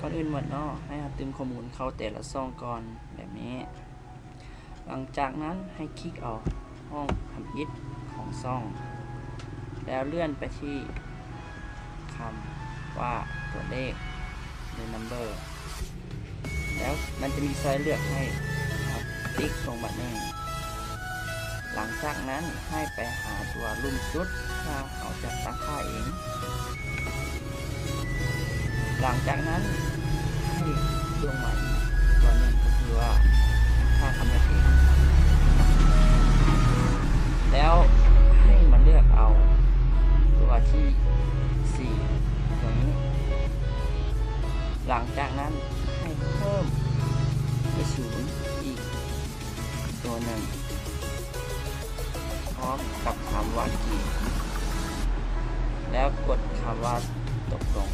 ກ່ອນອື່ນໝົດເນາະ ໃຫ້ເຮົາຕື່ມຂໍ້ມູນເຂົ້າແຕ່ລະຊ່ອງກ່ອນ ແບບນີ້. ຫຼັງຈາກນັ້ນໃຫ້ຄລິກເອົາຫ້ອງທຳອິດຂອງຊ່ອງ ແລ້ວເລື່ອນໄປທີ່ຄຳວ່າຕົວເລກ ຫຼື ນຳເບີ ແລ້ວມັນຈະມີຊອຍເລືອກໃຫ້ເຮົາຕິກລົງບາດໜຶ່ງ. ຫຼັງຈາກນັ້ນໃຫ້ໄປຫາຕົວລຸ່ມສຸດ ຖ້າເຮົາຈະຕັ້ງຄ່າເອງ. ຫຼັງຈາກນັ້ນໃຫ້ລົງມາອີກຕົວໜຶ່ງ ກໍຄືວ່າ ຖ້າກຳນົດເອງ ແລ້ວໃຫ້ມາເລືອກເອົາຕົວທີສີ່ ຕົວນີ້. ຫຼັງຈາກນັ້ນໃຫ້ເພີ່ມເປັນສູນອີກຕົວໜຶ່ງ ພ້ອມກັບຄຳວ່າ Green ແລ້ວກົດຄຳວ່າ ຕົກລົງ.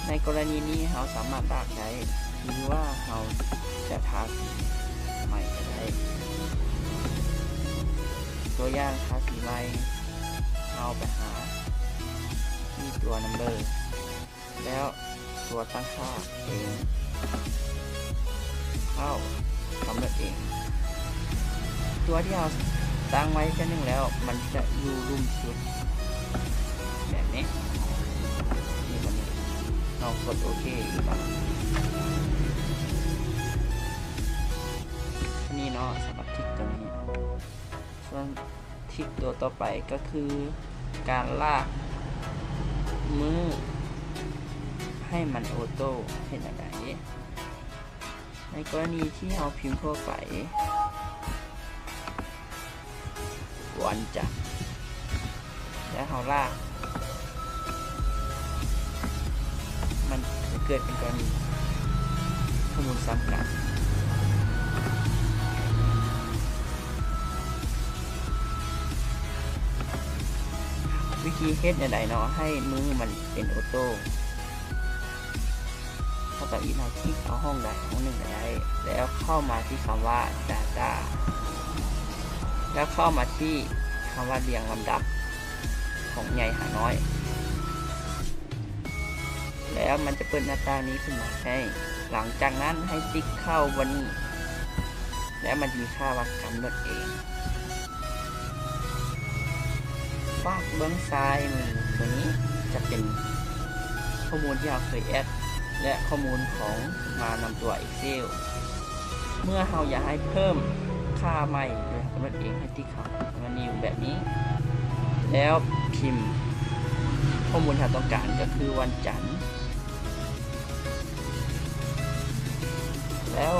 ໃນກໍລະນີນີ້ເຮົາສາມາດລາກໄດ້ ຫຼືວ່າເຮົາຈະທາສີໃໝ່ກໍໄດ້. ຕົວຢ່າງ ທາສີໃໝ່ ເຮົາໄປຫາທີ່ຕົວນຳເບີ ແລ້ວຕົວຕັ້ງຄ່າເອງ ເຂົ້າກຳນົດເອງ. ຕົວທີ່ເຮົາຕັ້ງໄວ້ເທື່ອໜຶ່ງແລ້ວ ມັນຈະຢູ່ລຸ່ມສຸດແບບນີ້. ນີ້ ບາດນີ້ເຮົາກົດໂອເຄອີກບາດ. ນີ້ເນາະ ສຳລັບທິກຕົວນີ້. ສ່ວນທິກຕົວຕໍ່ໄປກໍຄື ການລາກມືໃຫ້ມັນໂອໂຕ້ ເຮັດແນວໃດ? ໃນກໍລະນີທີ່ເຮົາພິມທົ່ວໄປ ວັນຈັນ ແລ້ວເຮົາລາກ ມັນຈະເກີດເປັນກໍລະນີຂໍ້ມູນຊ້ຳກັນ. ວິທີເຮັດແນວໃດເນາະ ໃຫ້ມືມັນເປັນໂອໂຕ້? ຖ້າຕາມອີກ ເຮົາຄລິກເອົາຫ້ອງໃດຫ້ອງໜຶ່ງກໍໄດ້ ແລ້ວເຂົ້າມາທີ່ຄຳວ່າ Data ແລ້ວເຂົ້າມາທີ່ຄຳວ່າ ລຽງລຳດັບຂອງໃຫຍ່ຫານ້ອຍ ແລ້ວມັນຈະເປີດໜ້າຕ່າງນີ້ຂຶ້ນມາໃຫ້. ຫຼັງຈາກນັ້ນໃຫ້ຕິກເຂົ້າວັນນີ້ ແລ້ວມັນຈະມີຄ່າວ່າ ກຳນົດເອງ. ຟາກເບື້ອງຊ້າຍມືຕົວນີ້ຈະເປັນຂໍ້ມູນທີ່ເຮົາເຄີຍແອັດ ແລະ ຂໍ້ມູນຂອງມານຳຕົວ Excel. ເມື່ອເຮົາຢາກໃຫ້ເພີ່ມຄ່າໃໝ່ ໂດຍເຮົາກຳນົດເອງ ໃຫ້ຕິກເຂົ້າເມນູແບບນີ້ ແລ້ວພິມຂໍ້ມູນທີ່ເຮົາຕ້ອງການ ກໍຄືວັນຈັນ ແລ້ວ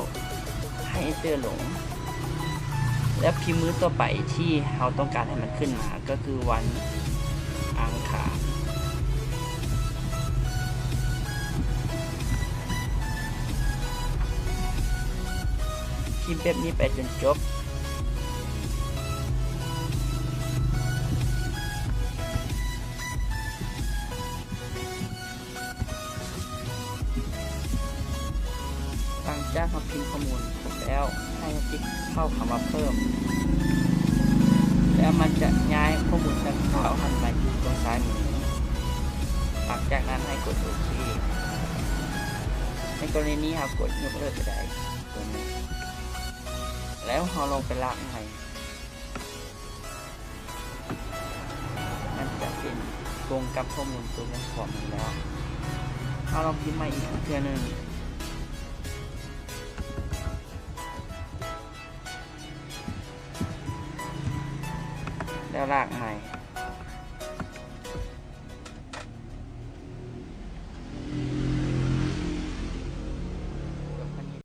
ໃຫ້ Enter ລົງ ແລ້ວພິມມື້ຕໍ່ໄປທີ່ເຮົາຕ້ອງການໃຫ້ມັນຂຶ້ນມາ ກໍຄືວັນອັງຄານ. ພິມແບບນີ້ໄປຈົນຈົບ. ຫຼັງຈາກເຮົາພິມຂໍ້ມູນຄົບແລ້ວ ໃຫ້ເຮົາຕິກເຂົ້າຄຳວ່າເພີ່ມ ແລ້ວມັນຈະຍ້າຍຂໍ້ມູນດັ່ງກ່າວຫັ້ນໄປຢູ່ເບື້ອງຊ້າຍມື. ຫຼັງຈາກນັ້ນໃຫ້ກົດໂອເຄ. ໃນກໍລະນີນີ້ເຮົາກົດຍົກເລີກກໍໄດ້ຕົວນີ້ ແລ້ວເຮົາລອງໄປລາກໃໝ່. ມັນຈະເປັນກົງກັບຂໍ້ມູນຕົວເລື່ອງຂອງມັນແລ້ວ. ເຮົາລອງພິມໃໝ່ອີກເທື່ອໜຶ່ງ ແລ້ວລາກໃໝ່.